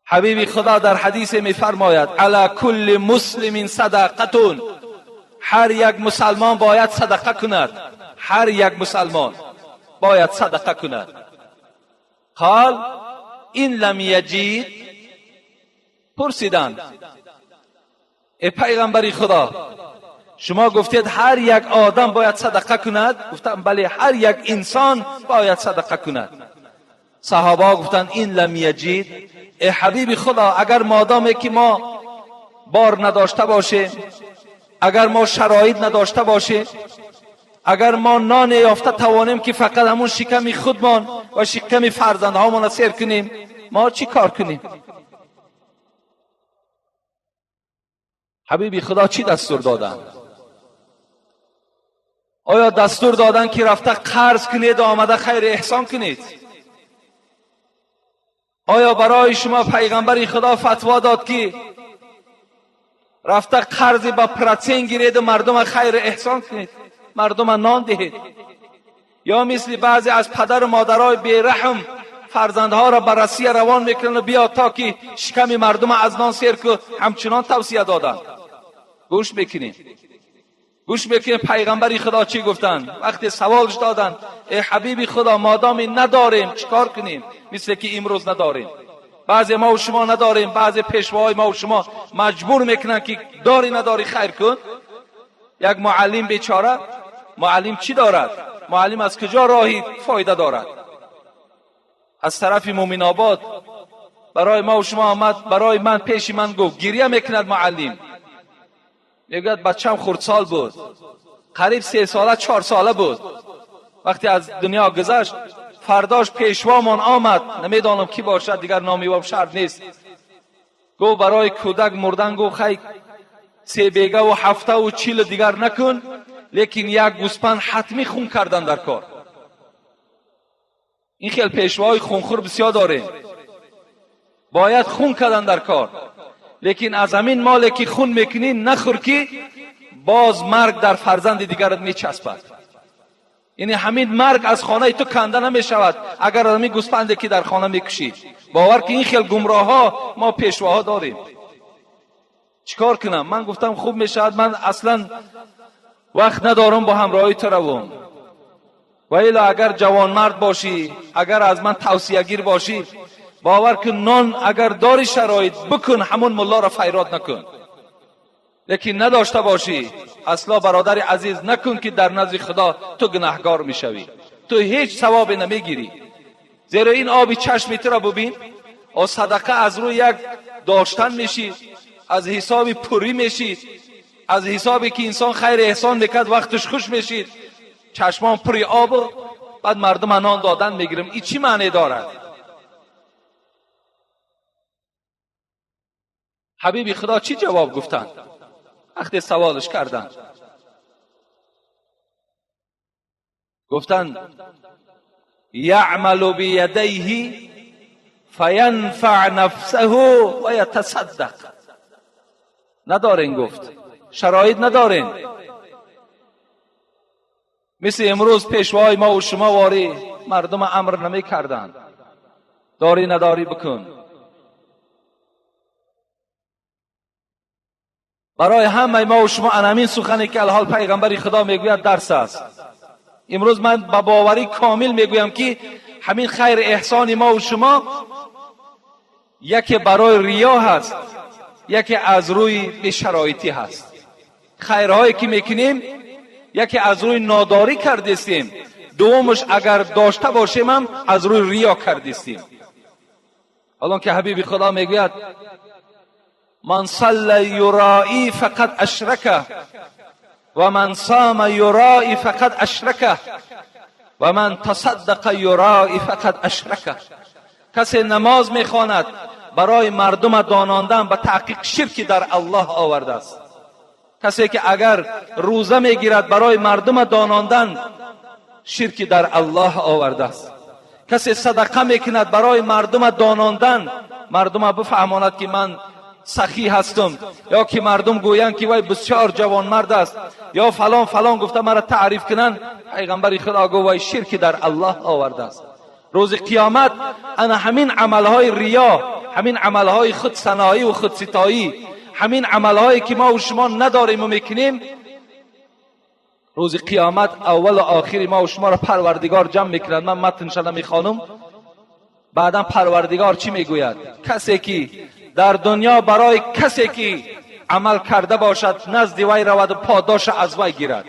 حبیب خدا در حدیث میفرماید علی کل مسلم صدقه، هر یک مسلمان باید صدقه کند، هر یک مسلمان باید صدقه کند. قال این لم یجید، پرسیدند ای پیغمبر خدا، شما گفتید هر یک آدم باید صدقه کند؟ گفتم بله، هر یک انسان باید صدقه کند. صحابه گفتند این لم یجید، ای حبیب خدا، اگر مادامی که ما بار نداشته باشیم، اگر ما شرایط نداشته باشیم، اگر ما نان یافته توانیم که فقط همون شکم خودمان و شکم فرزندهامان را سیر کنیم، ما چی کار کنیم؟ حبیبی خدا چی دستور دادن؟ آیا دستور دادن که رفته قرض کنید و آمده خیر احسان کنید؟ آیا برای شما پیغمبر خدا فتوا داد که رفته قرض با پرتسین گیرید و مردم خیر احسان کنید، مردم نان دهید؟ یا مثل بعضی از پدر و مادرای بیرحم فرزندها را به رسیه روان میکنند و بیا تا که شکم مردم از نان سیر که همچنان توصیه دادند. گوش میکنیم، گوش میکنیم پیغمبر خدا چی گفتند وقتی سوالش دادند: ای حبیب خدا، مادام نداریم چیکار کنیم؟ مثل که امروز نداریم، بعضی ما و شما نداریم، بعضی پیشواهای ما و شما مجبور میکنن که داری نداری خیر کن. یک معلم بیچاره، معلم چی دارد؟ معلم از کجا راهی فایده دارد؟ از طرف مومن آباد برای ما و شما آمد، برای من پیش من گفت، گریه میکند معلم، میگوید بچم خردسال بود، قریب 3 ساله 4 ساله بود وقتی از دنیا گذشت. فرداش پیشوامان آمد، نمیدانم کی باشد دیگر، نامی وام شرط نیست، گفت برای کودک مردن، گفت خی 3 بیگه و 7 و 40 دیگر نکن، لیکن یک گوسپند حتمی خون کردن در کار. این خیلی پیشواهای خونخور بسیار داریم، باید خون کردن در کار، لیکن از همین مالی که خون میکنی نخور که باز مرگ در فرزند دیگرت میچسبد. یعنی همین مرگ از خانه تو کنده نمیشود اگر همین گوسفندی که در خانه میکشی. باور که این خیلی گمراه ها ما پیشواها داریم. چیکار کنم؟ من گفتم خوب میشود، من اصلا وقت ندارم با همراهی تو روم، و الا اگر جوانمرد باشی، اگر از من توصیه گیر باشی، باور کن نان اگر داری شرایط بکن، همون ملا را فیراد نکن. لیکن نداشته باشی اصلا برادر عزیز نکن که در نزد خدا تو گناهگار میشوی، تو هیچ ثوابی نمیگیری. زیرا این آب چشم تو را ببین، او صدقه از روی یک داشتن میشی، از حساب پوری میشی، از حسابی که انسان خیر احسان میکرد وقتش خوش میشید، چشمان پری آب، بعد مردم نان دادن میگیرم. این چی معنی دارد؟ حبیب خدا چی جواب گفتند وقتی سوالش کردند؟ گفتند یعمل بیدیه فینفع نفسه و یتصدق. ندارین، گفت شرایط ندارین. مثل امروز پیشوای ما و شما واری مردم امر نمی کردند، داری نداری بکن. برای همه ما و شما انامین سخنی که الحال پیغمبر خدا میگوید درس است. امروز من با باوری کامل میگویم که همین خیر احسان ما و شما یکی برای ریا هست، یکی از روی بی‌شرایطی هست. خیرهایی که میکنیم یکی از روی ناداری کردستیم، دومش اگر داشته باشیم هم از روی ریا کردستیم. الان که حبیب خدا میگوید من صلی یرائی فقد اشرکه و من صام یرائی فقد اشرکه و من تصدق یرائی فقد اشرکه. کسی نماز میخواند برای مردم داناندن به تحقیق شرکی در الله آورده است. کسی که اگر روزه میگیرد برای مردم داناندن شرکی در الله آورده است. کسی صدقه میکند برای مردم داناندن، مردم بفهماند که من سخی هستم، یا که مردم گویند که وای بسیار جوانمرد است، یا فلان فلان گفته مرا تعریف کنند، پیغمبر خدا گفت وای شرکی در الله آورده است. روز قیامت انا همین عملهای ریا، همین عملهای خود ثنایی و خود ستایی، همین عملهایی که ما و شما نداریم و میکنیم، روز قیامت اول و آخر ما و شما را پروردگار جمع میکند. من متنش نمیخوانم، بعدا پروردگار چی میگوید؟ کسی که در دنیا برای کسی که عمل کرده باشد نزد وی رود و پاداش از وی گیرد.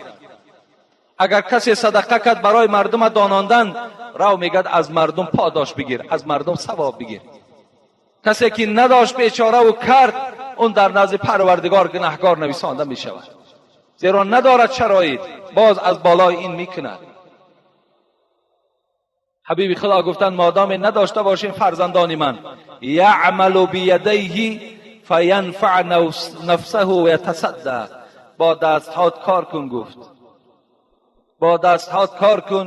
اگر کسی صدقه کرد برای مردم داناندن، رو میگد از مردم پاداش بگیر، از مردم ثواب بگیر. Касе ки надошт бечора ва кард, он дар назди Парвардигор гунаҳкор нависонда мешавад, зеро надорад шароит, боз аз болои ин мекунад. Ҳабиби Худо гуфтанд: модоме надошта бошем, фарзандони ман, яъмалу биядайҳи фаянфаъ нафсаҳу ва ятасаддақ, бо дастҳоят кор кун, гуфт, бо дастҳоят кор кун,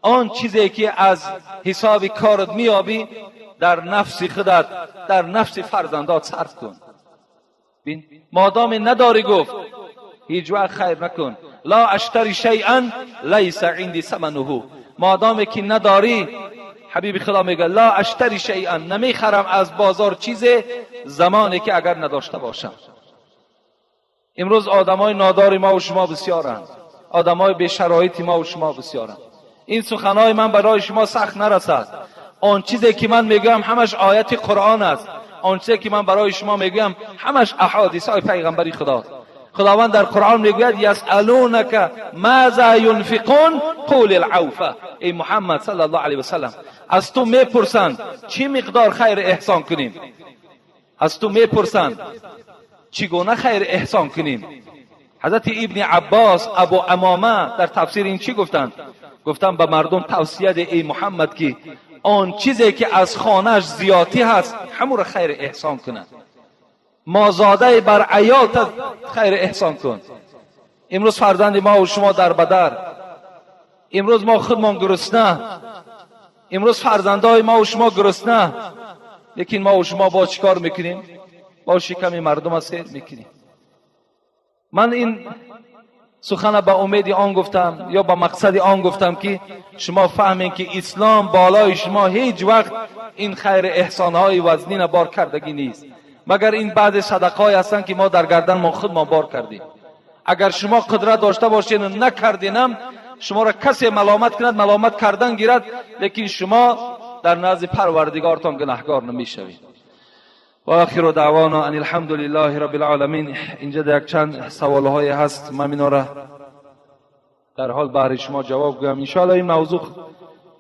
он чизе ки аз ҳисоби корат меёбӣ, дар нафси худат, дар нафси фарзандот сарф кун. Бин, модоме надорӣ, гуфт, ҳеҷ вақт хайр накун. Ла аштари шайъан лайса инди самануҳу. Модоме ки надорӣ, Ҳабиби Худо мегӯяд: ла аштари шайъан, намехарам аз бозор чизе, замоне ки агар надошта бошам. Имрӯз одамои нодори мо ва шумо бисёранд, одамои бешароити мо ва шумо бисёранд. Ин суханҳои ман барои шумо сахт нарасад. Он чизе ки ман мегӯям, ҳамаш ояти Қуръон аст. Он чизе ки ман барои шумо мегӯям, ҳамаш аҳодисҳои пайғамбари Худост. Худованд дар Қуръон мегӯяд: ясъалунака маза юнфиқун қул алъавфа. Эй Муҳаммад саллаллоҳу алайҳи васаллам, аз ту мепурсанд, чӣ миқдор хайр эҳсон кунем, аз ту мепурсанд, чӣ гуна хайр эҳсон кунем. Ҳазрати Ибни Аббос Абу Амома дар тафсири ин чӣ гуфтанд? Гуфтанд: ба мардум тавсия де, эй Муҳаммад, ки он чизе ки аз хонааш зиёдтӣ ҳаст, ҳамонро хайр эҳсон кунад. Мозодаи бар аёлта хайр эҳсон кун. Имрӯз фарзанди мо ва шумо дар бадар, имрӯз мо худмон гурусна, имрӯз фарзандои мо ва шумо гурусна, лекин мо ва шумо боз чӣ кор мекунем? Бо шиками мардума сер мекунем. Ман ин сухана ба умеди он гуфтам ё ба мақсади он гуфтам, ки шумо фаҳмем, ки ислом болои шумо ҳеҷ вақт ин хайри эҳсонҳои вазнина бор кардагӣ нест, магар ин баъзе садақаҳое ҳастанд, ки мо дар гардан мо худмон бор кардем. Агар шумо қудрат дошта бошеду накардинам, шуморо касе маломат кунад, маломат кардан гирад, лекин шумо дар назди Парвардигортон гунаҳкор намешавед. Ва охиру даъвона ан алҳамду лиллаҳи рабби алоламин. Инҷа як чанд саволҳое ҳаст, ман инора дар ҳол баҳри шумо ҷавоб гӯям, иншоалло. Ин мавзӯъ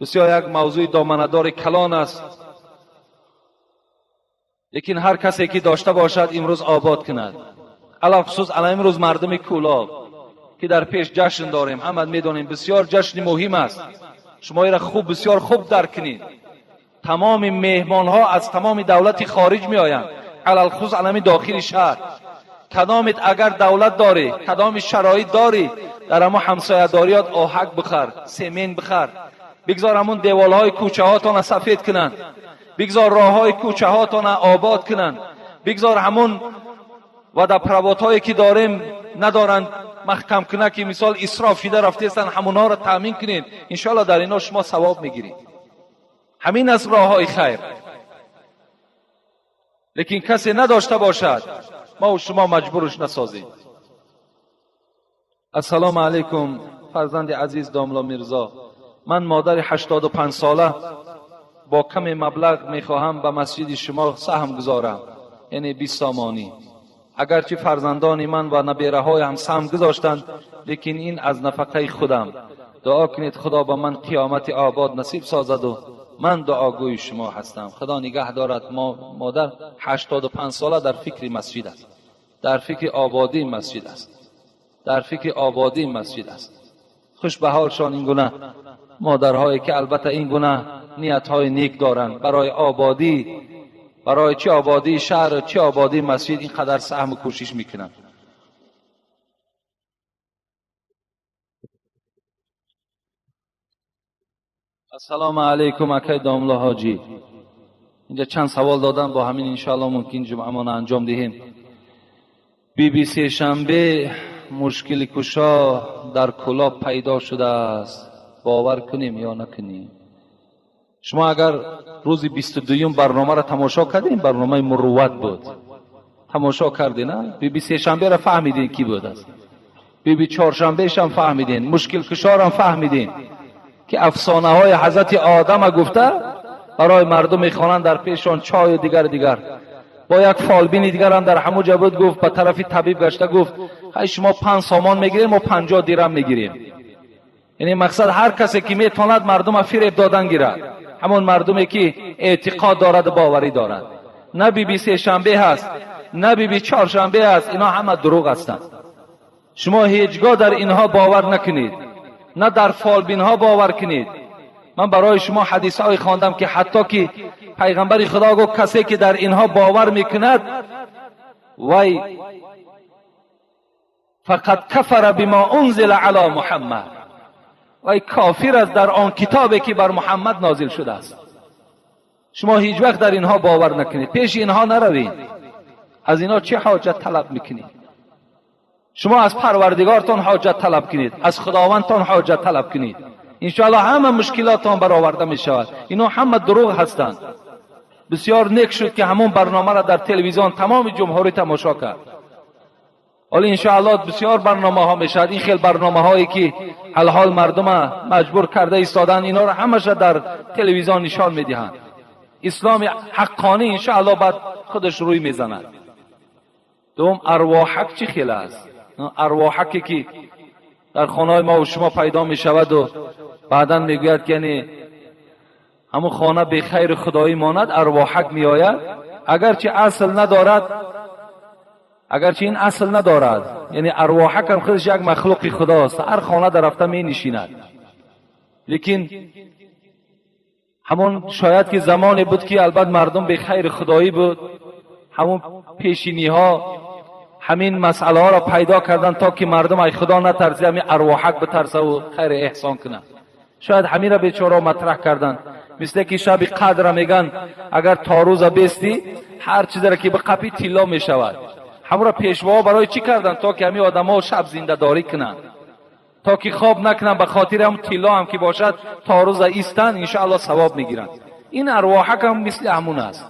бисёр як мавзӯи доманадори калон аст, лекин ҳар касе ки дошта бошад, имрӯз обод кунад. Алалхусус ала имрӯз мардуми Кӯлоб, ки дар пеш ҷашн дорем, ҳама медонем, бисёр ҷашни муҳим аст. Шумо ира хуб, бисёр хуб дарк кунед. Тамоми меҳмонҳо аз тамоми давлати хориҷ меоянд, алалхусус алами дохили шаҳр. Кадомит агар давлат дорӣ, кадоми шароит дорӣ, дар ҳамо ҳамсоядориёт оҳак бихар, семент бихар, бигзор ҳамун деволҳои кӯчаҳотона сафед кунанд, бигзор роҳҳои кӯчаҳотона обод кунанд, бигзор ҳамун водопроводҳое ки дорем, надоранд маҳкам кунад, ки мисол исроф шида рафтаестанд, ҳамунҳоро таъмин кунед. Иншоалло, дар ино шумо савоб мегиред. Ҳамин аст роҳҳои хайр. Лекин касе надошта бошад, мо шумо маҷбурш насозем. Ассалому алайкум, фарзанди азиз домло Мирзо. Ман модари 85 сола бо каме маблағ мехоҳам ба масҷиди шумо саҳм гузорам, яъне 20 сомонӣ. Агарчи фарзандони ман ва набераҳоям саҳм гузоштанд, лекин ин аз нафақаи худам. Дуо кунед, Худо ба ман қиёмати обод насиб созаду ман дуогӯи шумо ҳастам. Худо нигаҳ дорад. Модар 85 сола дар фикри масҷид аст, дар фикри ободии масҷид аст, дар фикри ободии масҷид аст. Хуш ба ҳолшон ин гуна модарҳое, ки албатта ин гуна ниятҳои нек доранд барои ободӣ, барои чӣ ободии шаҳр, чӣ ободии масҷид ин қадар саҳму кӯшиш мекунанд. Ассалому алайкум, акай домло ҳоҷӣ. Инҷа чанд савол додам, бо ҳамин иншоалло мумкин ҷумъамона анҷом диҳем. Биби сешанбе мушкилкушо дар Кӯлоб пайдо шудааст, бовар кунем ё накунем? Шумо агар рӯзи 22-юм барномаро тамошо кардем, барномаи мурувват буд, тамошо кардед, биби сешанберо фаҳмидем, кӣ будааст, биби чоршанбешам фаҳмидем, мушкилкушорам фаҳмидем, ки афсонаҳои ҳазрати Одама гуфта барои мардум мехонанд, дар пешон чою дигар дигар. Бо як фолбини дигарам дар ҳамун ҷо буд, гуфт, ба тарафи табиб гашта гуфт: ҳай, шумо 5 сомон мегирем, мо 50 дирам мегирем. Яъне мақсад, ҳар касе ки метавонад мардума фиреб додан гирад, ҳамон мардуме ки эътиқод дораду боварӣ дорад. На биби сешанбе ҳаст, на биби чоршанбе ҳаст. Инҳо ҳама дурӯғ ҳастанд. Шумо ҳеҷгоҳ дар инҳо бовар накунед, на дар фолбинҳо бовар кунед. Ман барои шумо ҳадисҳое хондам, ки ҳатто ки пайғамбари Худо гуфт, касе ки дар инҳо бовар мекунад, вай فقد كفر بما أنزل على محمد, вай кофир аст дар он китобе ки бар Муҳаммад нозил шудааст. Шумо ҳеҷ вақт дар инҳо бовар накунед, пеши инҳо наравед. Аз инҳо чӣ ҳоҷат талаб мекунед? Шумо аз Парвардигортон ҳоҷат талаб кунед, аз Худовандтон ҳоҷат талаб кунед, иншоалло ҳама мушкилоттон бароварда мешавад. Инҳо ҳама дурӯғ ҳастанд. Бисёр нек шуд, ки ҳамон барномаро дар телевизион тамоми ҷумҳурӣ тамошо кард. Ҳоло иншоалло бисёр барномаҳо мешавад. Ин хел барномаҳое ки алҳол мардума маҷбур карда истоданд, инҳоро ҳамаша дар телевизион нишон медиҳанд. Исломи ҳаққонӣ иншоалло баъд худаш рӯй мезанад. Дуввум, арвоҳак чӣ хел аст? Арвоҳаке ки дар хонаҳои мо шумо пайдо мешаваду баъдан мегӯяд, ки яъне ҳамун хона бехайру худоӣ монад, арвоҳак меояд. Агарчи асл надорад, агарчи ин асл надорад, яъне арвоҳакам худаш як махлуқи худост, ҳар хона дар рафта менишинад. Лекин ҳамон шояд ки замоне буд, ки албат мардум бехайри худоӣ буд, ҳамон пешиниҳо ҳамин масъалаҳоро пайдо карданд, то ки мардум ай Худо натарси, ҳамин арвоҳак битарсаву хайри эҳсон кунад. Шояд ҳаминро бечорао матраҳ карданд. Мисле ки шаби қадра меган, агар то рӯза бести, ҳар чизеро ки биқапӣ, тилло мешавад. Ҳамонро пешвоҳо барои чӣ карданд? То ки ҳамин одамҳо шаб зиндадорӣ кунанд, то ки хоб накунанд, ба хотири ҳам тилло ҳам ки бошад, то рӯза истанд, иншоалло савоб мегиранд. Ин арвоҳакам мисли ҳамун аст.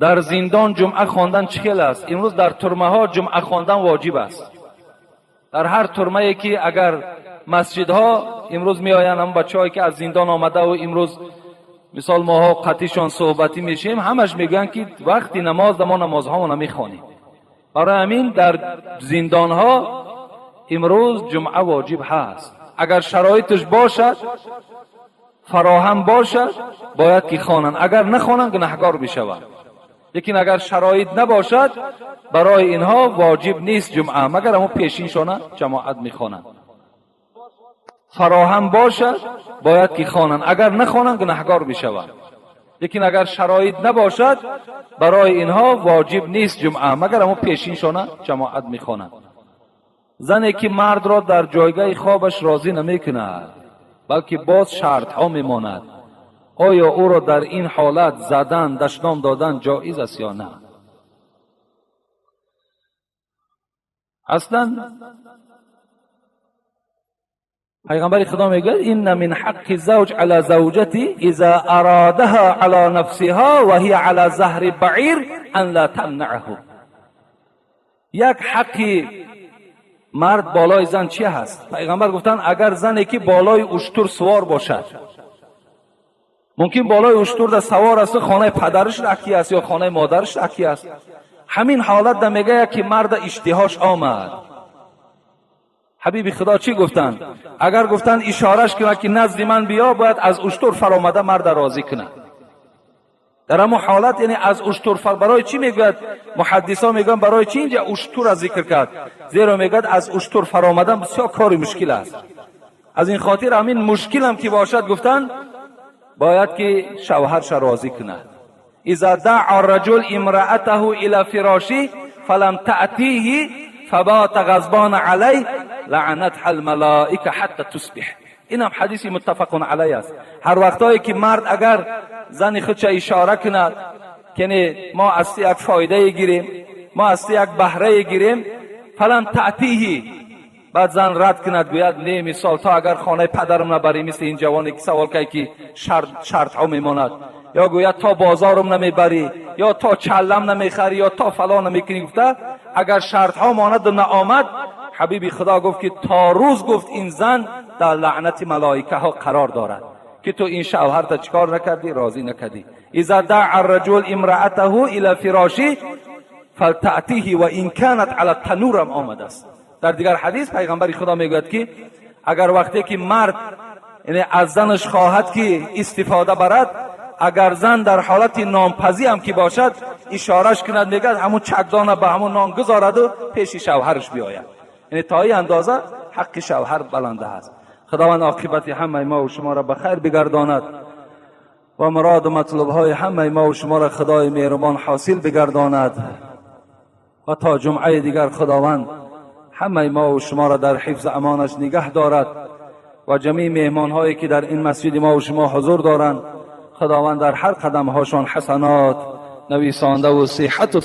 Дар зиндон ҷумъа хондан чӣ хел аст? Имрӯз дар турмаҳо ҷумъа хондан воҷиб аст. Дар ҳар турмае ки агар масҷидҳо имрӯз меоянд, ҳамн бачаҳое ки аз зиндон омадаву имрӯз мисол моҳо қатишон суҳбатӣ мешавем, ҳамаш мегӯянд, ки вақти намоз мо намозҳомона мехонем. Барои ҳамин дар зиндонҳо имрӯз ҷумъа воҷиб ҳаст. Агар шароиташ бошад, фароҳам бошад, бояд ки хонанд. Агар нахонанд, гунаҳгор бишаванд. Лекин агар шароит набошад, барои инҳо воҷиб нест ҷумъа, магар ҳамон пешиншона ҷамоат мехонанд. Фароҳам бошад, бояд ки хонанд. Агар нахонанд, гунаҳгор бишаванд. Лекин агар шароит набошад, барои инҳо воҷиб нест ҷумъа, магар ҳамон пешиншона ҷамоат мехонанд. Зане ки мардро дар ҷойгоҳи хобаш розӣ намекунад, балки боз шартҳо мемонад, оё ӯро дар ин ҳолат задан, дашном додан ҷоиз аст ё на? Аслан пайғамбари Худо мегӯяд: инна мин ҳаққи завҷ ала завҷати иза ародаҳа ала нафсиҳа ва ҳия ала заҳри баъир ан ла тамнаъаҳу. Як ҳаққи мард болои зан чи ҳаст? Пайғамбар гуфтанд, агар зане ки болои уштур сувор бошад, мумкин болои уштурда савор асту хонаи падараш раки аст ё хонаи модараш раки аст. Ҳамин ҳолатда мегӯяд, ки марда иштиҳош омад. Ҳабиби Худо чӣ гуфтанд? Агар гуфтанд, ишораш кунад, ки назди ман биё, бояд аз уштур фаромада марда розӣ кунад дар ҳамон ҳолат, яъне аз уштур. Барои чӣ мегӯяд? Муҳаддисо мегӯянд, барои чӣ инҷа уштура зикр кард? Зеро мегӯяд, аз уштур фаромадан бисёр кори мушкил аст. Аз ин хотир ҳамин мушкилам ки бошад, гуфтанд, бояд ки шавҳарша розӣ кунад. Иза даъа раҷул имраатаҳу ила фироши фалам таътиҳи фабата ғазбана алай лаънатҳа алмалоика ҳатта тусбиҳ. Инам ҳадиси муттафақун алай аст. Ҳар вақтое ки мард агар зани худша ишора кунад, ки мо аз ту як фоидае гирем, мо аз ту як баҳрае гирем, фалам таътиҳи, баъд зан рад кунад, гӯяд не, мисол то агар хонаи падарам набарӣ, мисли ин ҷавоне ки савол кард, ки шартҳо мемонад, ё гӯяд то бозорам намебарӣ, ё то чаллам намехарӣ, ё то фалон намекунӣ гуфта, агар шартҳо монаду наомад, ҳабиби Худо гуфт, ки то рӯз, гуфт, ин зан дар лаънати малоикаҳо қарор дорад, ки ту ин шавҳарта чӣ кор накардӣ, розӣ накардӣ. Иза даъа раҷул имраатаҳу ила фироши фалтаътиҳи ва ин канат ала танурам омадааст. Дар дигар ҳадис пайғамбари Худо мегӯяд, ки агар вақте ки мард, яъне аз занаш хоҳад, ки истифода барад, Агар зан дар ҳолати нонпазӣ ҳам ки бошад, ишораш кунад, мегӯяд, ҳамун чакдона ба ҳамун нон гузораду пеши шавҳараш биёяд. Яъне то ин андоза ҳаққи шавҳар баланда аст. Худованд оқибати ҳамаи мо ва шуморо ба хайр бигардонад ва муроду матлубҳои ҳамаи мо ва шуморо Худои меҳрубон ҳосил бигардонад. Ва то ҷумъаи дигар Худованд ҳамаи мо ва шуморо дар ҳифзи амонаш нигаҳ дорад ва ҷамеи меҳмонҳое ки дар ин масҷиди мо ва шумо ҳузур доранд, Худованд дар ҳар қадамҳошон ҳасанот нависондаву сиҳату